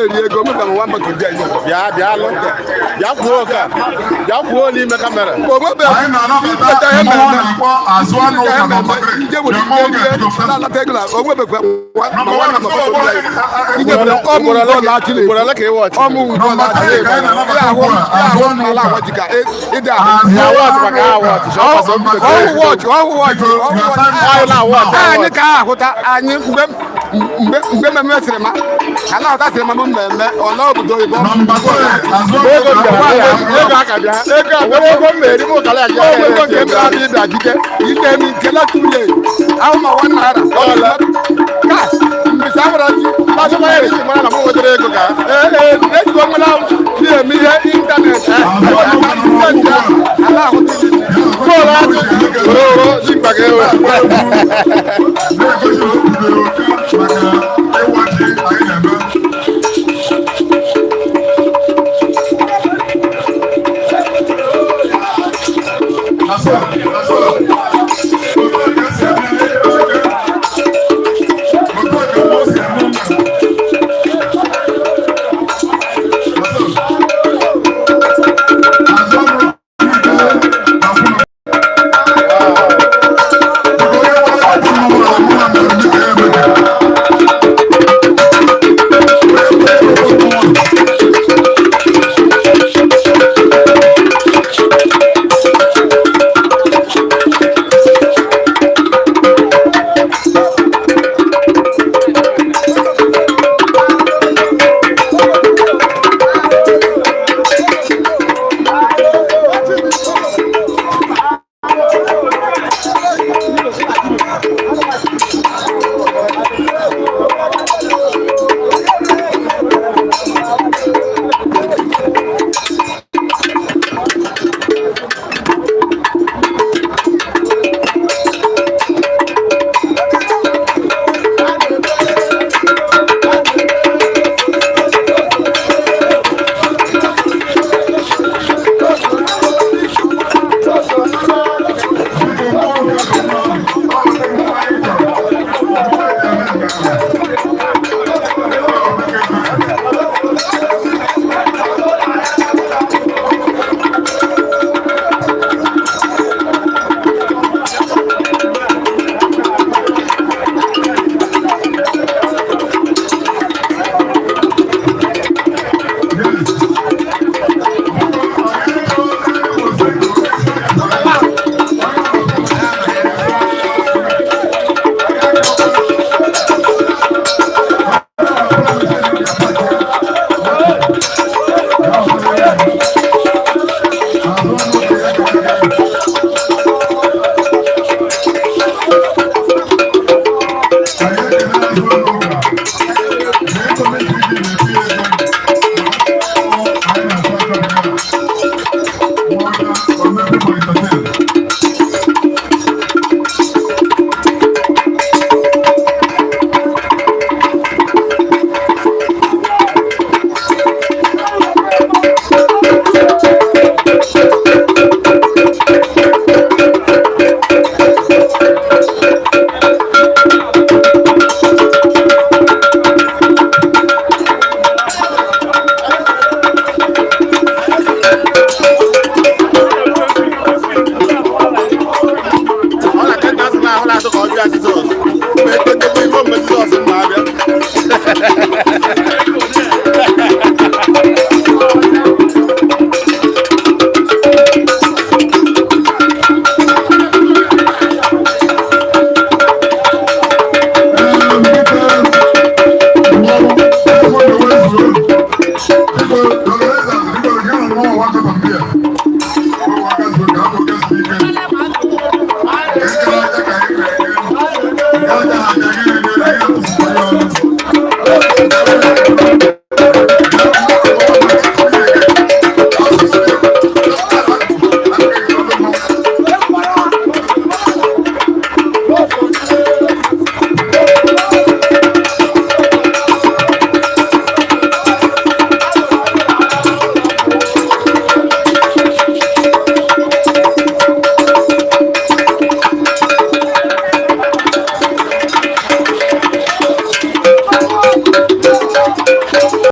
eri ego mebe m nwa mba bịa. Bịa, bịa lụ, bịa kwuo oke a, bịa kwuo n'ime camera. Onwebe Anyị na-anabata nweta ihe mmọnwụ a mmemme na-akpọ Azụ Anụ ihe Ụka mmemme nọmba 3. ije were The mmọnwụ ike ga-ebido first. na-alata ego na onwebekwa Number one, ọmụ ngwọ na-achị. Ugboro ole ka ị watch? Ọmụ ngwọ Number na-achị. three ka anyị na-anabata ahụ ugbu a, Azụ Anụ ala Ụka. agwa ji ka ịdị ahụ. Azụ Ya watch maka ha Anụ Ụka. watch. Shọpasọ. Ọhụ watch, ọhụ watch, ọhụ watch. Anyị na-watch. Anyị ka ahụta anyị mgbe mmemme cinema ka na-ahụta cinema bụ mmemme ọla obodo oyibo. Number three, Azụ Anụ Ego Ụka. bịara ya, ego aka bịa, ego abịa, ego m na-eri m ụkala ya. Ego nke mere abịa ịbịa jide ike m nke last 2 years ahụ ma ₦1 Ọla. Ka mbisa nwere ji. Azụmahịa ya iji mara na m nwetara ego ka Ee, ejikwa nwere na-eme ihe internet ala ahụta. Bọọlụ atụ were were ji mkpa gị ewe.